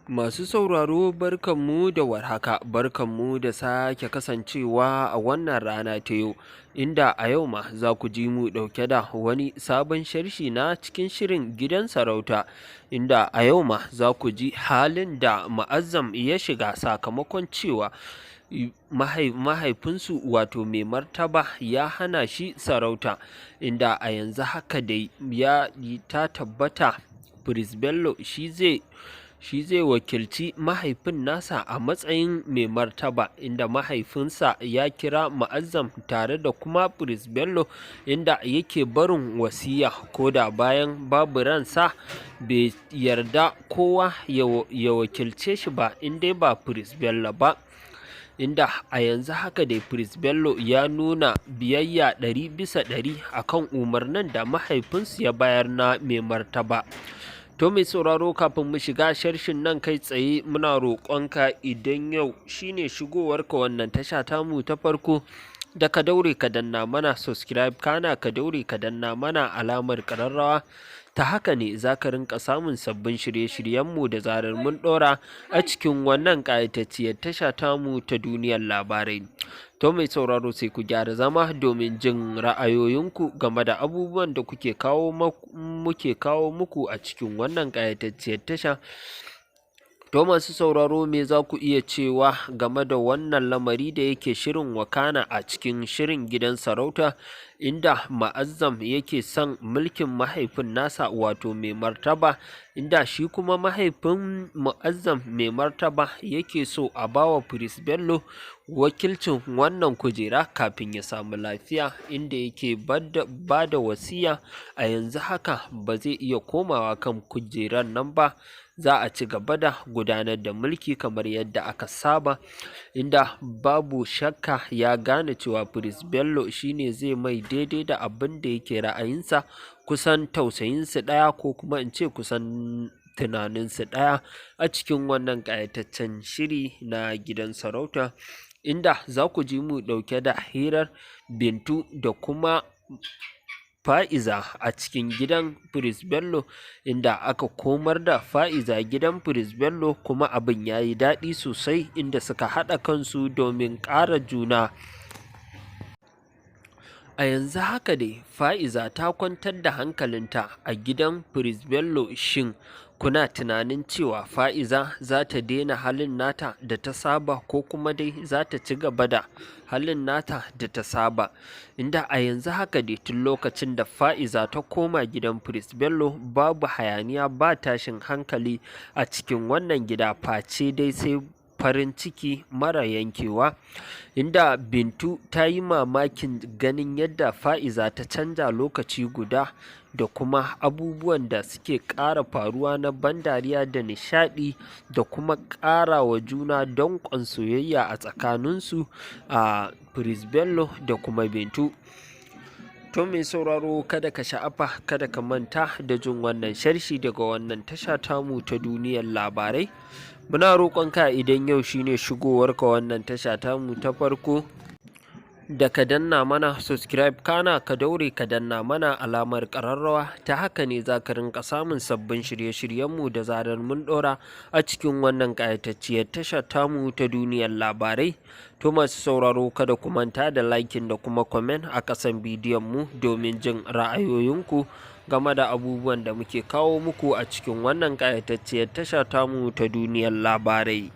Masu sauraro, barkanmu da warhaka, barkanmu da sake kasancewa a wannan rana ta yau, inda a yau ma za ku ji mu ɗauke da wani sabon sharshi na cikin shirin Gidan Sarauta, inda a yau ma za ku ji halin da Ma'azzam ya shiga sakamakon cewa mahaifinsu, wato Mai Martaba, ya hana shi sarauta, inda a yanzu haka dai ya ta tabbata Prince Bello shi zai wakilci mahaifin nasa a matsayin Mai Martaba, inda mahaifinsa ya kira Ma'azzam tare da kuma Prince Bello, inda yake barin wasiya ko da bayan babu ransa bai yarda kowa ya wakilce shi ba in dai ba Prince Bello ba. Inda a yanzu haka dai Prince Bello ya nuna biyayya 100% akan umarnin da mahaifinsu ya bayar na Mai Martaba. To mai sauraro, kafin mu shiga sharshin nan kai tsaye, muna roƙonka idan yau shine shigowarka wannan tasha tamu ta farko, da ka daure ka danna mana subscribe, kana ka daure ka danna mana alamar ƙararrawa. Ta haka ne za ka rinka samun sabbin shirye-shiryenmu da zarar mun ɗora a cikin wannan ƙayatacciyar tasha tamu ta Duniyar Labarai. To mai sauraro, sai ku gyara zama domin jin ra'ayoyinku game da abubuwan da kuke kawo muke kawo muku a cikin wannan ƙayatacciyar tasha. To masu sauraro, me za ku iya cewa game da wannan lamari da yake shirin wakana a cikin shirin Gidan Sarauta, inda Ma'azzam yake son mulkin mahaifin nasa, wato Mai Martaba, inda shi kuma mahaifin Mu'azzam, Mai Martaba, yake so a bawa Prince Bello wakilcin wannan kujera kafin ya samu lafiya, inda yake ba da wasiya a yanzu haka ba zai iya komawa kan kujerar nan ba, za a ci gaba da gudanar da mulki kamar yadda aka saba, inda babu shakka ya gane cewa Prince Bello shine zai mai daidai da abin da yake ra'ayinsa, kusan tausayinsu ɗaya, ko kuma in ce kusan tunaninsu ɗaya a cikin wannan ƙayataccen shiri na Gidan Sarauta, inda za ku ji mu ɗauke da hirar Bintu da kuma Fa'iza a cikin gidan Prince Bello, inda aka komar da Fa'iza gidan Prince Bello, kuma abin ya yi daɗi sosai, inda suka haɗa kansu domin ƙara juna. A yanzu haka dai Fa'iza ta kwantar da hankalinta a gidan Prince Bello. Shin kuna tunanin cewa Fa'iza za ta daina halin nata da ta saba, ko kuma dai za ta ci gaba da halin nata da ta saba? Inda a yanzu haka dai tun lokacin da Fa'iza ta koma gidan Prince Bello, babu hayaniya, ba tashin hankali a cikin wannan gida, face dai sai farin ciki mara yankewa, inda Bintu ta yi mamakin ganin yadda Fa'iza ta canja lokaci guda, da kuma abubuwan da suke ƙara faruwa na ban dariya da nishaɗi da kuma ƙara wa juna danƙon soyayya a tsakaninsu, a Prince Bello da kuma Bintu. To mai sauraro, kada ka sha'afa, kada ka manta da jin wannan sharshi daga wannan tasha tamu ta Duniyar Labarai. Muna roƙonka idan yau shine shigowarka wannan tasha tamu ta farko, da ka danna mana subscribe, kana ka daure ka danna mana alamar ƙararrawa. Ta haka ne za ka rinka samun sabbin shirye-shiryenmu da zarar mun ɗora a cikin wannan ƙayatacciyar tasha tamu ta Duniyar Labarai. To masu sauraro, kada ku manta da liking da kuma comment a ƙasan bidiyon mu domin jin ra'ayoyinku game da abubuwan da muke kawo muku a cikin wannan ƙayatacciyar tasha tamu ta Duniyar Labarai.